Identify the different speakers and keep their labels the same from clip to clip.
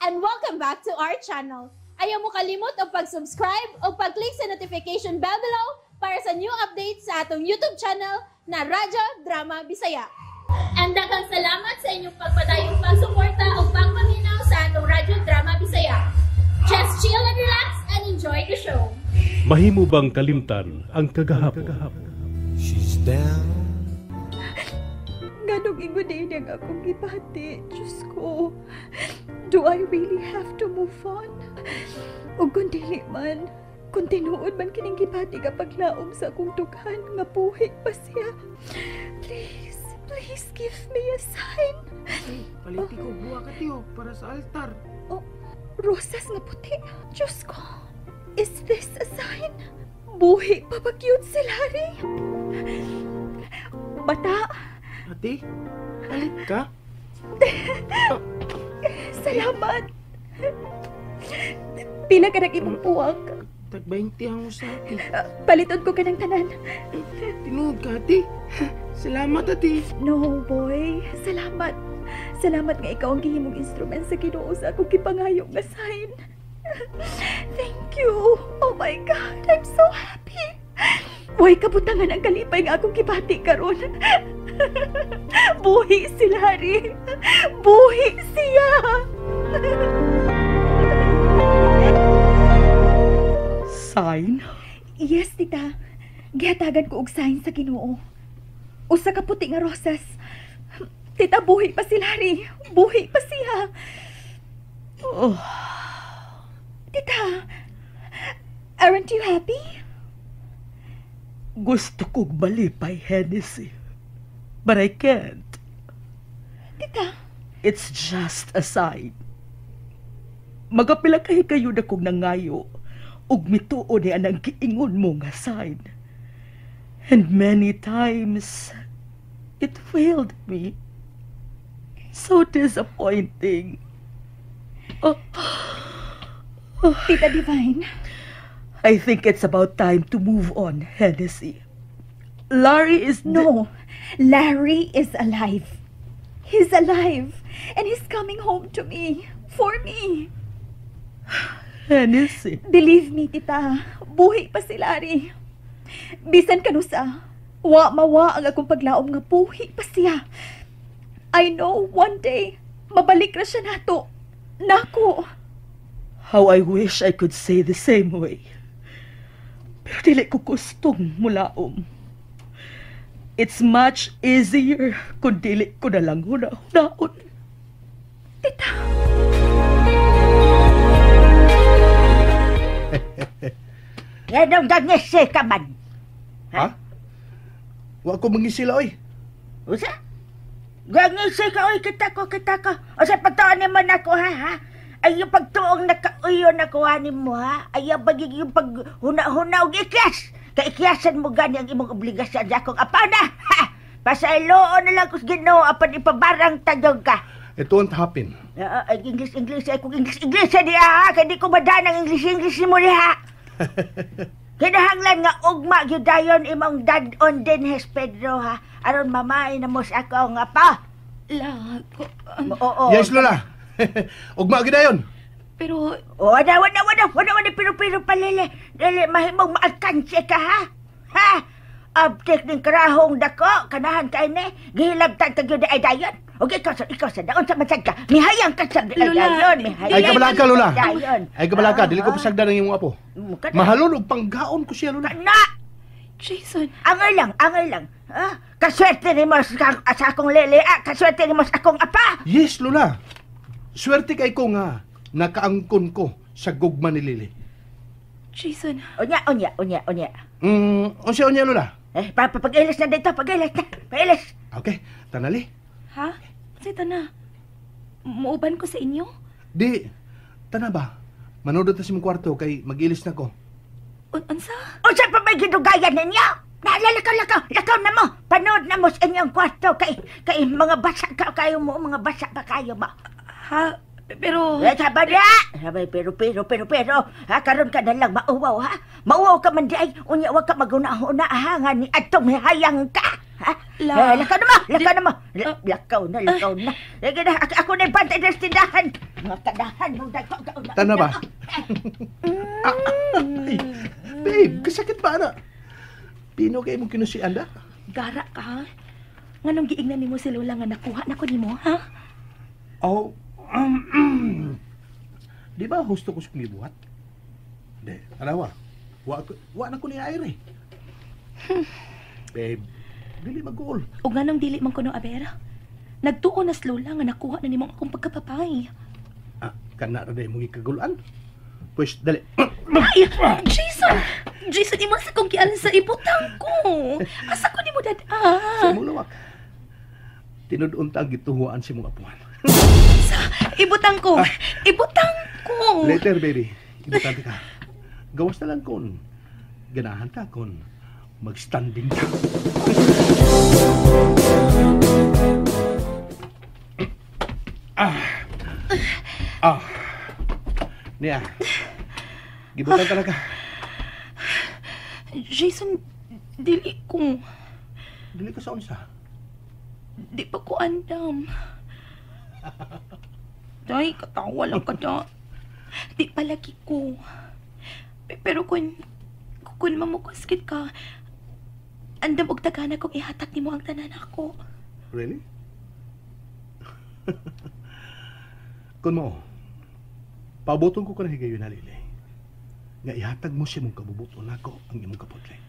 Speaker 1: And welcome back to our channel. Ayaw mo kalimot og pag-subscribe o pag-click sa notification bell below para sa new updates sa atong YouTube channel na Radyo Drama Bisaya. And daghang salamat sa inyong pagpadayong pagsuporta o pagpaminaw sa atong Radyo Drama Bisaya. Just chill and relax and enjoy the show.
Speaker 2: Mahimo bang kalimtan ang kagahapon?
Speaker 3: She's down.
Speaker 4: Nganong ingon din ang akong gibati, Diyos ko. Do I really have to move on? O kung dili man, kung tinuod man kining gibati nga paglaom sa akong dughan nga buhi pa siya. Please, please give me a sign.
Speaker 5: Ay, paliti ko buwa ka tiyo para sa altar.
Speaker 4: Oh, rosas nga puti. Diyos ko, is this a sign? Buhi pa ba cute si Larry? Bata.
Speaker 5: Ate, palit ka?
Speaker 4: Salamat. Pila ka nag-imong puwag?
Speaker 5: Tag 20 ang usa, ate.
Speaker 4: Paliton ko ka ng tanan.
Speaker 5: Tinuod ka, ate. Salamat, ate.
Speaker 4: No, boy. Salamat. Salamat nga ikaw ang gihimong instrument sa Ginoo sa akong gipangayo nga sign. Thank you. Oh my God, I'm so happy. Way kabutangan ang kalipay nga akong gibati karon. Buhi si Larry. Buhi siya.
Speaker 6: Sign?
Speaker 4: Yes, tita. Gihatagan ko og sign sa Ginoo. Usa ka puti nga rosas. Tita, buhi pa si Larry. Buhi pa siya.
Speaker 6: Oh.
Speaker 4: Tita, aren't you happy?
Speaker 6: Gusto kong malipay, Hennessy. But I can't.
Speaker 4: Tita.
Speaker 6: It's just a sign. Magapila kay kayo na kong nangayo ug mituo ni anang giingon mo nga sign. And many times, it failed me. So disappointing. Oh.
Speaker 4: Oh. Tita Divine.
Speaker 6: I think it's about time to move on, Hennessy. Larry is...
Speaker 4: No, Larry is alive. He's alive. And he's coming home to me. For me.
Speaker 6: Hennessy.
Speaker 4: Believe me, tita. Buhi pa si Larry. Bisan kanusa, wa mawa ang akong paglaom nga buhi pa siya. I know one day, mabalik ra siya nato. Nako.
Speaker 6: How I wish I could say the same way. Pero dili ko gustong mulaom. It's much easier kung dili ko na lang huna-hunaon.
Speaker 4: Tita!
Speaker 7: Ganong gangisi ka man.
Speaker 8: Ha? Wa ko mangisila, oy.
Speaker 7: Usa? Gangisi ka, oy. Kita ko, kita ko. Usa, pagtuon ni mo na ko, ha, ha? Ay, yung pagtuong nakauyo na kuhanin mo, ha? Ay, yung pagiging paghuna-huna og ikyas. Kaikyasan mo gani ang imong obligasyon sa akong apana, ha? Pasailoon na lang kus Ginoo apan ipabarang tagong ka.
Speaker 8: It won't happen.
Speaker 7: Ay, English, English, ay kung English, English, di ha? Kaya di ko madaan ang English, English mo diha. Kinahanglan nga ugma gyud dayon imong dad-on din, Hes Pedro, ha? Aron mamay na mo sa akong apa.
Speaker 4: Lago.
Speaker 7: Oo.
Speaker 8: Yes, Lola. Ugma gyud dayon.
Speaker 4: Pero...
Speaker 7: Oh, wala, wala, wala, wala, wala, pero, pero, palili. Dili, mahimong maalkansi ka, ha? Ha? Abtik ng karahong dako, kanahan ka ini, gihilabtan ka gyud ay dayon. Og ikaw sa, daon sa mansag ka, mihayang ka sa ay dayon, mihayang.
Speaker 8: Ay kabalaka, Lola. Ay kabalaka, dili ko pasagdan ang imong apo. Mahalon og panggaon ko siya, Lola.
Speaker 7: Na!
Speaker 4: Jason.
Speaker 7: Angay lang, angay lang. Ha? Kaswerte nimo sa akong lili, kaswerte nimo sa akong apa.
Speaker 8: Yes, Lola. Swerte kay ko nga nakaangkon ko sa gugma ni Lily.
Speaker 4: Jason.
Speaker 7: Unya, unya, unya, unya.
Speaker 8: Unsa unya, Lola?
Speaker 7: Eh, pag-ilis na dito, pag-ilis na, pag-ilis.
Speaker 8: Okay, tanali.
Speaker 4: Ha? Kasi tana, muuban ko sa inyo?
Speaker 8: Di, tana ba? Manood ta sa imong kwarto kay mag-ilis na ko.
Speaker 4: Unsa?
Speaker 7: Unsa pa may gidugayan ninyo? Naalala lakaw, lakaw na mo. Panood na mo sa inyong kwarto kay mga basa ka kayo mo, mga basa pa kayo mo.
Speaker 4: Ha? Pero...
Speaker 7: Eh, sabi niya! Sabi, pero, ha, karon ka na lang mauwaw, ha? Mauwaw ka man di ay, unya, wag ka maguna-una, ha, nga ni atong hayang ka. Ha?
Speaker 4: La.
Speaker 7: Lakaw na mo! Lakaw na mo! Lakaw na, lakaw na. Lagi na, ako na ibantay sa tindahan. Mga kadahan, mga dagko.
Speaker 8: Tana ba? Ay, babe, kasakit ba ana? Pino kay mong kinusian da?
Speaker 4: Gara ka, ha? Nganong giingnan nimo si Lola nga nakuha na ko nimo, ha?
Speaker 8: Oh, di ba husto ko sa kong? Di, alawa. Wa na ko ni aire. Babe, dili mag-goal.
Speaker 4: O nganong dili man kuno, Aber? Nagtuo na si Lola nga nakuha na nimo akong pagkapapay.
Speaker 8: Ah, kana ra day mong ikagulan. Pwes, dali.
Speaker 4: Ay, Jason! Jason, imo sa kong gialan sa ibutang ko. Asa ko nimo dad-a?
Speaker 8: Sa imong lawak. Tinud-unta ang gituhuan si mong apuhan.
Speaker 4: Sa ibutang ko. Ah, ibutang ko.
Speaker 8: Later, baby. Ibutang ka. Gawas na lang kon ganahan ka kon mag-standing ka. Ah. Niya. Gibutan talaga.
Speaker 4: Jason, dili ko.
Speaker 8: Dili ka sa unsa?
Speaker 4: Di pa ko andam. Day, katawa lang ka da. Di palagi ko. Pero kung mamukuskit ka, andam og tagana kong ihatag nimo ang tanan ako.
Speaker 8: Really? Kung mo, paabotong ko ka na higayon na, Lily. Nga ihatag mo siya mong kabubuton ako ang imong kapudlay.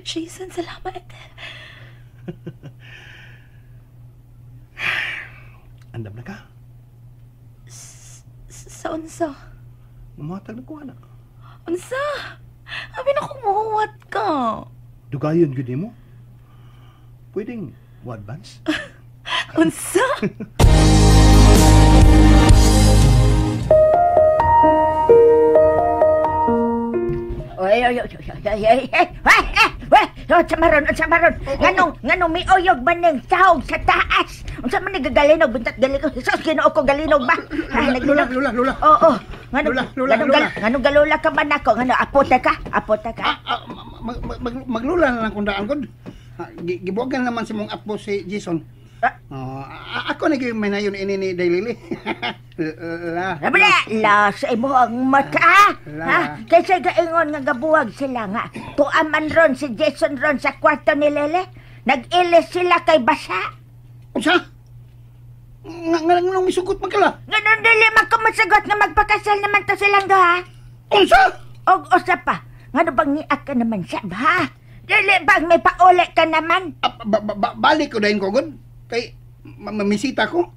Speaker 4: Jason, salamat.
Speaker 8: Andam na ka?
Speaker 4: Sa unsa?
Speaker 8: Mamatag na ko, anak.
Speaker 4: Unsa? Abi na kumuhuwat ka.
Speaker 8: Dugayon gud nimo. Pwedeng mo advance?
Speaker 4: Unsa?
Speaker 7: Oy, oy, oy, oy, oy, oy, unsa maron, unsa maron? Nganong miuyog man ning sahog sa taas? Unsa man ni gagalinog bintat galinog? Sus, Ginoo ko galinog ba?
Speaker 5: Lula, lula, lula.
Speaker 7: Oo. Nganong galula ka man ako? Ngano apota ka? Apota ka?
Speaker 5: Maglula na lang kung daan gud. Gibuwagan naman si mong apo si Jason. Ako na gyud may nayon ini ni Daylily. La.
Speaker 7: La sa imo ang mata. Ha? Kaysa gaingon nga gabuwag sila nga. Tuaman ron si Jason ron sa kwarto ni Lele. Nag-ilis sila kay basa.
Speaker 5: Unsa? Nganong misugot man kala?
Speaker 7: Nganong dili man ko masagot nga magpakasal naman to silang duha.
Speaker 5: Unsa?
Speaker 7: Og usa pa. Ngano bang niak ka naman siya ba? Dili bang may pauli ka naman?
Speaker 5: Balik ko dayon ko gud. Kay mamisita ko.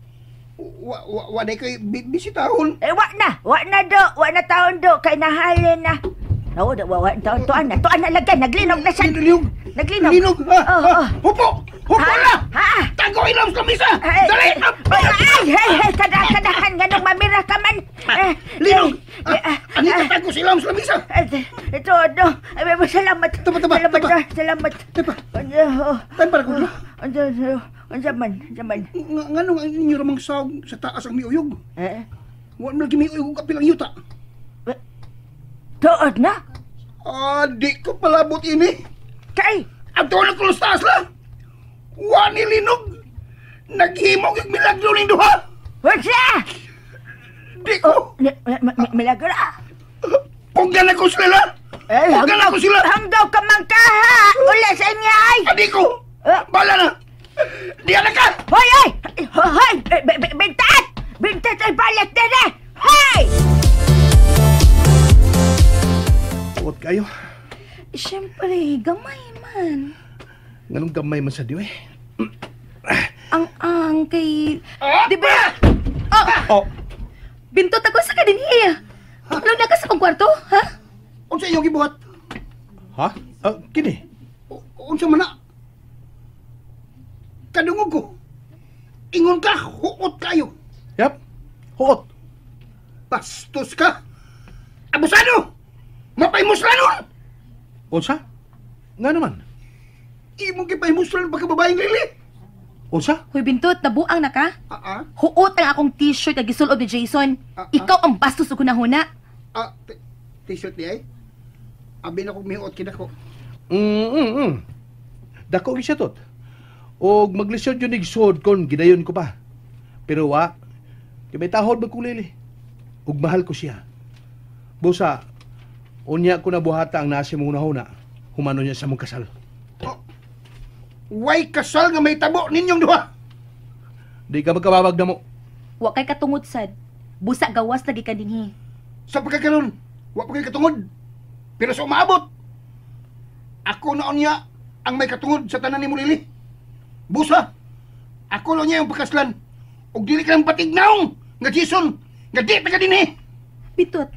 Speaker 5: Wa day koy bisitahon.
Speaker 7: Eh wa na do, wa na taon do kay nahalin na. Nawo da wa taon tuan na, tuan na lagay naglinog na siya. Naglinog.
Speaker 5: Naglinog. Hupo. Hupo na.
Speaker 7: Ha.
Speaker 5: Tago ilom sa misa. Dali.
Speaker 7: Ay, hey, hey, kadahan nganong mamira ka man.
Speaker 5: Linog. Ani ka tago sa ilom sa misa.
Speaker 7: Ito do. Ay, salamat. Salamat. Salamat.
Speaker 5: Tan para ko.
Speaker 7: Unsa man, unsa man.
Speaker 5: Nganong ang inyo ramang sahog sa taas ang miuyog?
Speaker 7: Eh?
Speaker 5: Wa man lagi miuyog og kapilang yuta.
Speaker 7: Tuod na?
Speaker 5: Ah, di ko palabot ini.
Speaker 7: Kay!
Speaker 5: Adto na ko sa taas la. Wa ni linog. Naghimog yung milagro ning duha.
Speaker 7: Unsa?
Speaker 5: Di ko.
Speaker 7: Milagro.
Speaker 5: Pugnan ako sila. Pugnan ako sila.
Speaker 7: Hanggaw ka man ka ha. Ula sa inyo ay.
Speaker 5: Adi ko. Bala na. Diyan na ka!
Speaker 7: Hoy, hoy! Hoy! Bintat! Bintat ay balik din eh! Hoy!
Speaker 8: Tawad kayo.
Speaker 4: Siyempre, gamay man.
Speaker 8: Nganong gamay man sa diyo eh?
Speaker 4: Ang kay... Di ba?
Speaker 8: Oh!
Speaker 4: Bintot ako sa kadinhiya. Ano na ka sa kong kwarto, ha?
Speaker 5: Unsa iyong gibuhat?
Speaker 8: Ha? Kini?
Speaker 5: Unsa man na? Kadungog ko. Ingon ka, huot kayo.
Speaker 8: Yap, huot.
Speaker 5: Bastos ka. Abusado! Mapaymuslanon!
Speaker 8: Unsa? Nga naman?
Speaker 5: Imong gipaymuslan pagkababaeng Lili.
Speaker 8: Unsa?
Speaker 4: Hoy, Bintot, nabuang na ka? Huot ang akong t-shirt na gisulob ni Jason. Ikaw ang bastos ug hunahuna.
Speaker 5: T-shirt ni ay? Abi na kong mihuot kinako.
Speaker 8: Dako gyud siya tot. Og maglisod yun igsood kon gidayon ko pa. Pero wa, kay may tahod man kong Lili. Ug mahal ko siya. Busa, unya ko na buhata ang nasa mong hunahuna. Humano niya sa mong kasal.
Speaker 5: Oh, way kasal nga may tabo ninyong duha.
Speaker 8: Di ka magkababag na mo.
Speaker 4: Wa kay katungod sad. Busa gawas lagi ka dinhi.
Speaker 5: Sa pagkakaroon, wa pa kay katungod. Pero sa umaabot, ako na unya ang may katungod sa tanan ni mo Lili. Busa, ako na unya yung pagkaslan. Ug dili ka ng patignaong nga Jason, nga di pa ka dinhi.
Speaker 4: Bitot.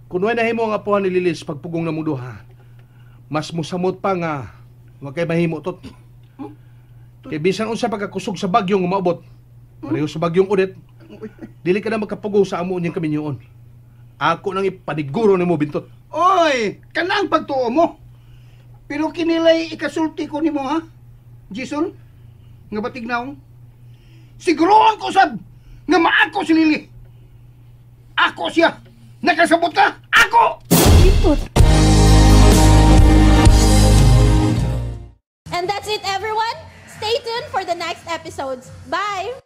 Speaker 8: Kung way nahimo ang apuhan ni Lilis pagpugong na mong duha, mas musamot pa nga wa kay mahimo tot. Kay bisan unsa pagkakusog sa bagyong umaabot, pareho sa bagyong ulit, dili ka na makapugong sa amo niyang kaminyoon. Ako nang ipaniguro nimo bintot.
Speaker 5: Oy, kanang pagtuo mo. Pero kinilay ikasulti ko nimo ha, Jason, nga batignaong. Siguruhan ko sab nga maako si Lili. Ako siya. Nakasabot ka? Ako!
Speaker 4: Bintot.
Speaker 1: And that's it, everyone. Stay tuned for the next episodes. Bye!